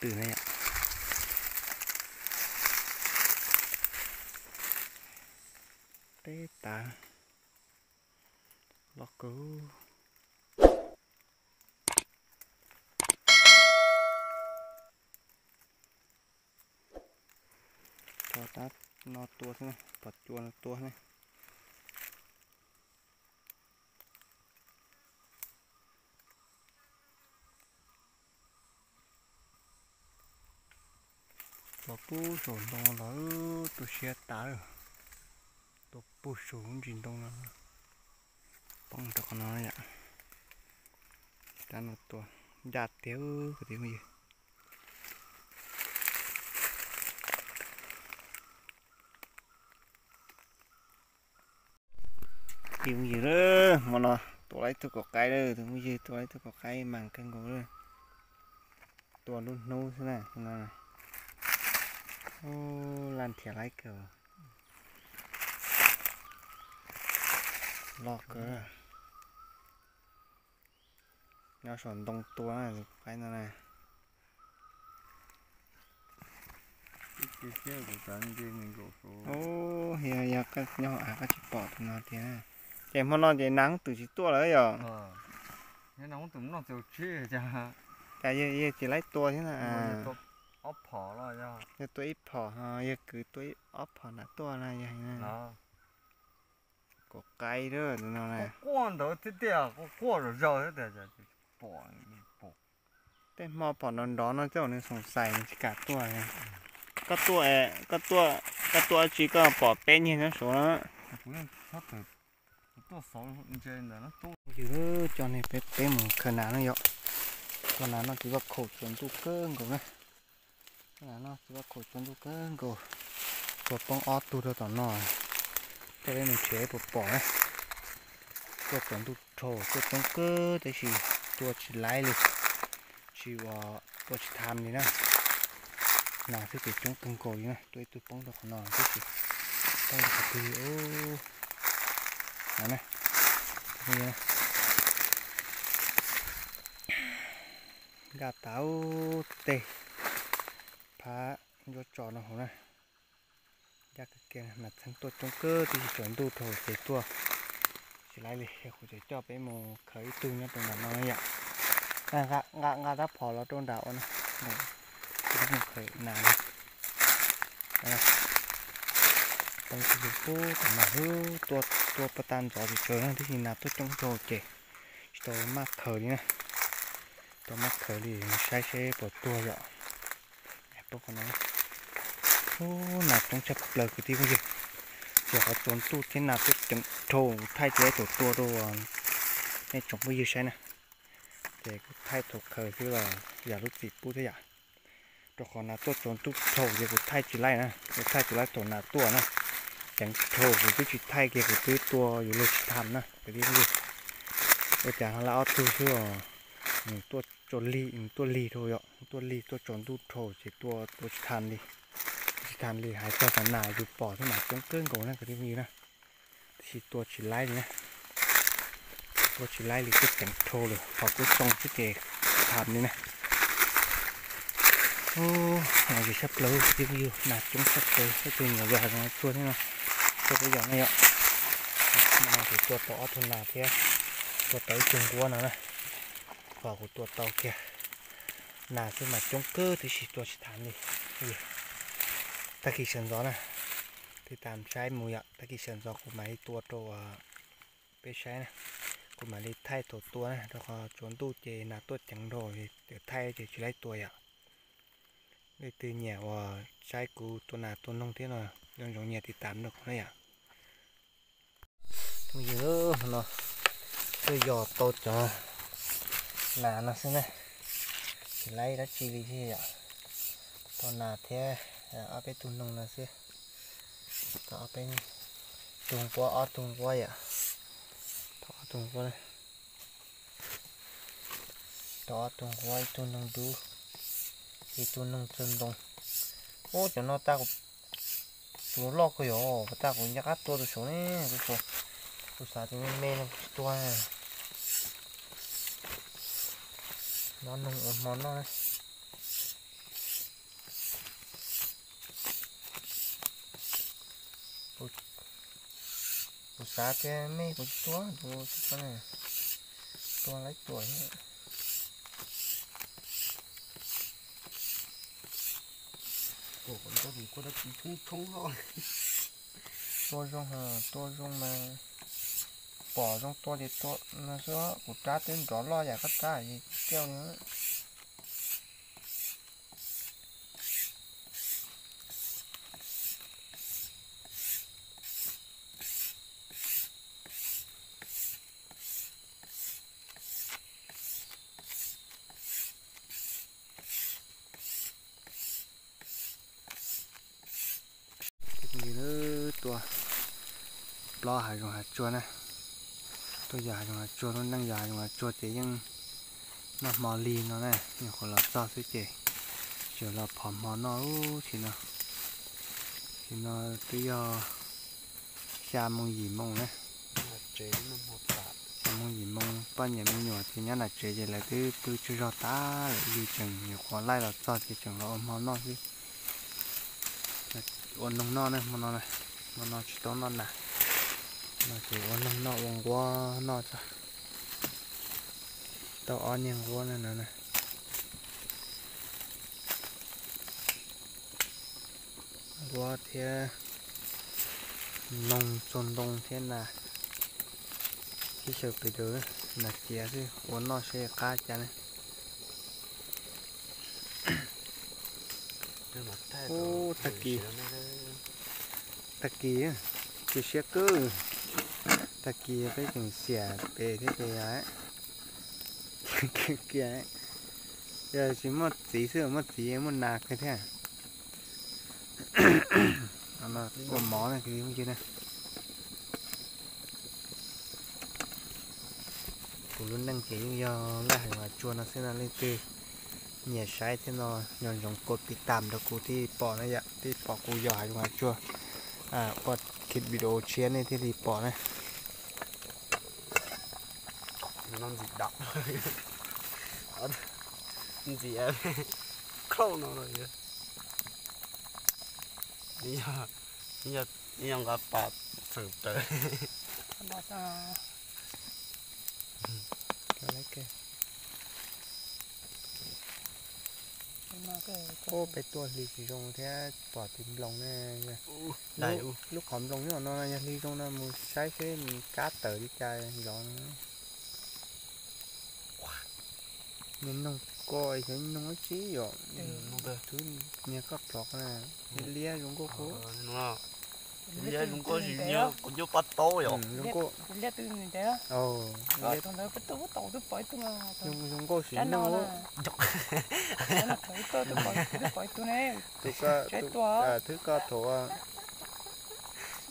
twm na yom. Teb tas loj kawg. Tso tab no tua xwb na, pom cua no tua ne. Los puag saum ntoo los tu siab tas lawm. Tua puag saum lub ntsis ntoo no, poob rau qhov no yom. Tab no tua ncaj tiag kwv tij phooj ywg. Kwv tij phooj ywg, hmo no tua lawm ib tug kaum qaib lawm, tus phooj ywg tua lawm ib tug kaum qaib mas kawg nkaus lawm. Tua lub hnub xwb na no. Laj nrhiav laib kawg. Loj kawg. Nyob saum ntoo tua tus qaib no na. Yog koj nyob hauv av koj tsis pom tus no tiag. Ces hmo no ces nas hoob twm tsis tuaj lawm yom? Cas yawg tsis laib tua thiab na? Yawg tua ib phom, yawg kwv tua ob phom nas tuaj na yog. Kaum qaib tus no na. Quaj ntawd thiab tiag, quaj quaj zom zaws thiab tiag. Tej hmo pom nrov nrov no coj nws xoom xais nws tsis kam tuaj. Koj tuaj, koj tuaj, koj tuaj dab tsi koj pom peb nyiag nyob saud na? Yus coj nej peb, peb mus khaws nas no yom. Khaws nas no tsis vaj khaum tsaus ntuj kawg nkaus na. Nas no tsis vaj khaum tsaus ntuj kawg nkaus. Tua poob ob tug rau tom no. Coj peb mus nrhiav puas pom na. Tuaj tsaus ntuj dhau, tuaj coob kawg tab sis tua tsis laib li. Tsis ua, tua tsis tham li na. Nas xwb ces coob kawg nkaus li na, tua ib tug poob rau qhov no tib si. Poob rau qhov twg? Nkaj tas tej phab ncuab tso no hauv na. Ncaj kawg kiag, nas txheeb tuaj coob kawg tib si, tsaus ntuj dhau ces tuaj tsis laib li, kuv tseem coj peb mus khaws ib tug nyob rau nram no yom. Nqa, nqa rab phom los rau nram ua no, mus khaws nas no. Poob tib si pub tom no, tua, tua puag ta ntxov tsis tsawg na, tib si nas tuaj coob dhau ces tsis tau maj khaws li na. Tau maj khaws li, saib seb puas tuag yom. Poob qhov no. Ub, nas coob tshaj plaws kwv tij phooj ywg. Ces qhov tsaus ntuj thiab nas tuaj ceev dhau, kuv thaij tsis laib thaum tua rau nej tsoom phooj ywg saib na. Ces kuv thaij thaum khaws xwb los yam lub txim pub thiab yom. Rau qhov nas tuaj tsaus ntuj dhau ces kuv thaij tsis laib na, kuv thaij tsis laib thaum nas tuaj na. Ceev dhau kuv twb tsis thaij kiag, kuv twb tua yuav luag tsis tham na kwv tij phooj ywg. Ua cas ho lawm ob tug xwb os. Nws tuaj tsaus lig, nws tuaj lig dhau yom, nws tuaj lig tuaj tsaus ntuj dhau ces tua, tua tsis tham li. Tua tsis tham li, hais txog cov nas yus pom thiab mas coob kawg nkaus na kwv tij phooj ywg na. Tab sis tua tsis laib li na. Tua tsis laib li, tuaj ceev dhau lawm, qhov kuj xoo xwb ces tham li na. Ub, nas zoo tshaj plaws kwv tij phooj ywg, nas coob tshaj plaws, ib tug nyuam yaus hais zoo tsuag thiab no, tuaj peb yos na yom. Hmo no kuv tua tau ob tug nas thiab, tua tau ib tug nquab no na, kom kuv tua tau kiag. Nas xwb mas coob kawg tib si, tua tsis tham li. Tag kis sawv ntxov na, tiv tam saib mus yom, tag kis sawv ntxov kuv mam li tua rau peb saib na. Kuv mam li thaij thaum tua na, rau qhov tsaus ntuj ces nas tuaj ceev dhau, thaij ces tsis laib tua yom. Leej twg nyiam uas saib kuv tua nas tua noog thiab no, zoo zoo nyias tiv tam rau kuv na yom. Phooj ywg, no tuaj yos tau cov nas no xwb na, tsis laib dab tsi li thiab yom. Tau nas thiab ob peb tug noog no xwb. Tau ob peb tug nquab, ob tug nquab yom. Tau ob tug nquab, tau ob tug nquab, ib tug noog dub, ib tug noog txawg ntoo. Ub, cov no tag, tus loj kawg yom, tag kuv nco qab tua tus saud ne, tus saud, kuv xav tias me me no kuv tsis tua. Noj noog ua hmo noj na. Kuv xav tias nej kuv tua tus tsis tau ne, tua laib tuam thiab. Tua zoo, tua zoo mas pom zoo tua ces tua no xwb, kuv rab twb nrov loj yam koj rab es tsis tiaj li. Tus phooj ywg, tuaj plob hav zoov hav tsuag na, tuaj yos hav zoov hav tsuag, lub neej yos hav zoov hav tsuag ces yeej noj hmo lig no na, nyuam qhuav los txog xwb ces tseem los phov hmo noj ub. Tam sim no, tam sim no twb yog xya moo yim moo na, xya moo yim moo, poj niam me nyuam ces nyob nram tsev ces lawv twb pw tsaug zog tas lawm, yus tseem nyuam qhuav laij los txog ces tseem los ua hmo noj xwb. Ua noog noj na, hmo no, hmo no tsis tau noj nas, no ces ua noog noj, ua nquab noj tso. Tau ob niag nquab na no na. Nquab thiab noog, txog ntoo thiab nas, ib xyaw pem rau nas ciav xwb, ua noj seb qab cas ne. Ub, tag kis, tag kis cia siab kawg. Tag kis peb tseem xiam pem thiab ces kiag, yog tsis muaj txiv xwb, muaj txiv muaj nas kawg thiab. Ua mov na kwv tij na. Kuv lub neej ces yeej yog laij hav zoov hav tsuag no xwb no, leej twg nyiam saib thiab no nco ntsoov kos tiv tam rau kuv thiaj pom na yom, thiaj pom kuv yos hav zoov hav tsuag ua video tshiab nej thiaj li pom na. Ntxim dam, ntxim khauj no los yog, yog nqa pas txheem rawv. Ub, peb tuaj hli tsis zoo thiab pom tus nploos ne. Lub qhov nploos nyob no yog hli zoo no mus saib seb kab tawm li cas zov no. Niag noog ko, xyov noog dab tsi yom. Niag koj plhov ko na, liab zoo nkauj kawg. Liab zoo nkauj, kuv nyuaj pab taub yom. Zoo nkauj, zoo nkauj sim noog. Tus ko, tus ko thaum,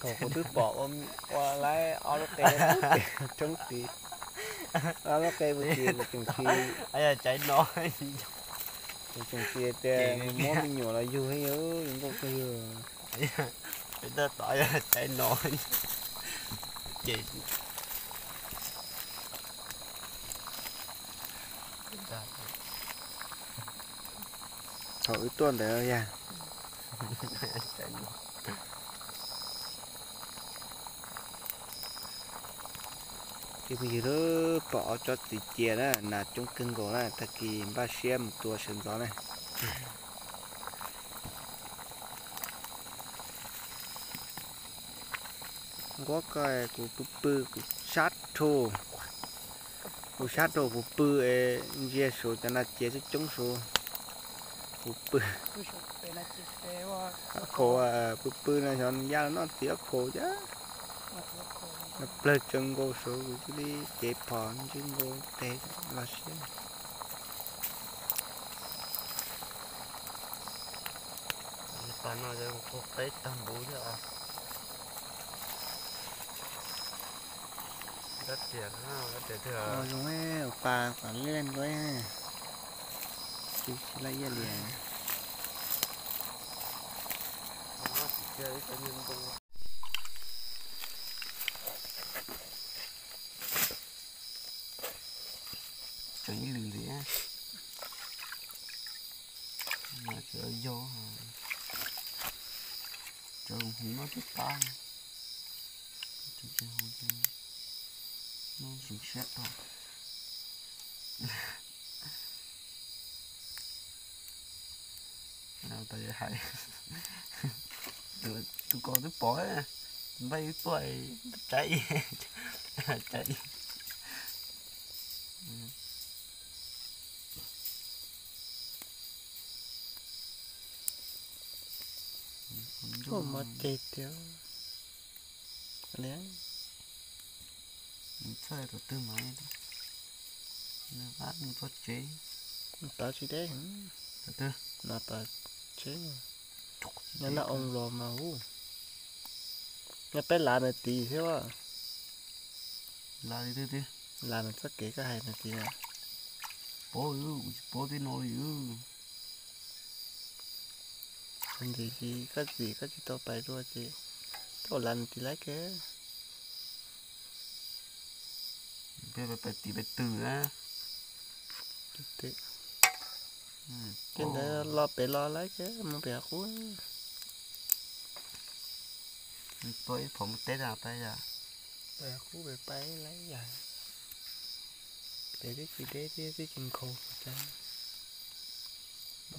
thaum kuv twb pom ua lawm ob lub qe roob tid, ob lub qe mus tid kuv tseem tsis, kuv tseem tsis tias muab me nyuam los yug thiab, zoo nkauj kawg yog. Tov txais no ces thaum wb tuaj ntawd yog ces phooj ywg, pom ob tsob txiv cia na, nas coob kawg nkaus na, tag kis npaj siab mus tua sawv ntxov na. Nquab ko kuv pw pw kuv sab rho, kuv sab rho kuv pw es ntsia saud cov nas ciav coob coob saud, kuv pw ob phaus, pw pw no xyov yaj los noj txiv ob phaus cas, no plawg tsawv nkaus saud kuv cia li cev phom ntswj nkaus tes los siab. Pas no qub qeb tag npaum thiab os. Kab tias, kab tias tiag. Ua zoo, ua pas kom lej lej ntua, tsis laj iaj li. Tseem ib lwm ntxiv, mas tseem yog, tseem hu no twb qab, tseem Noj siab siab tag. Tus ko twb pom, npaj ib tuaj, tsab ib, tsab ib. Ua mov ceg tiag li. Nws txhawj tus twg mas, nws pab mus txog tsev. Tod tsis deb, no tod tsev, nyob noj oo los mas ub. Nyob peb lav nws tid thiab. Lav li twg? Lav nws txoj kev koj hais nws tid. Paub, kuv tsis paub tej no li. Ntxim tsis koj txim koj tsis tau pais dua ces koj lav nws tid laib kawg. Peb pais tim peb twg na? Ces ntawd los pem los laib kawg, mus pem qub. Tua ib phom mus teb na peb yog. Pem qub pem pais laib yog. Pem twb tsis deb thiab twb tsis nkhaus.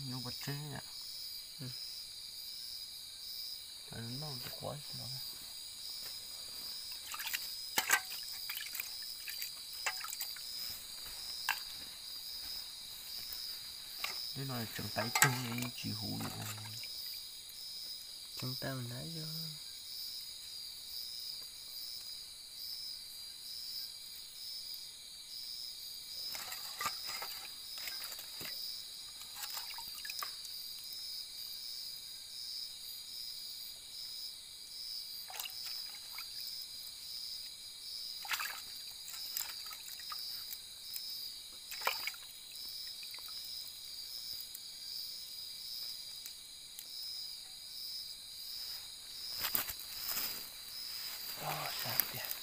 Nyob pov tseg. Noj qhuav. Hnub no tseem tau ib tug tsis huv li. Tseem tau na yog. Sab tiag.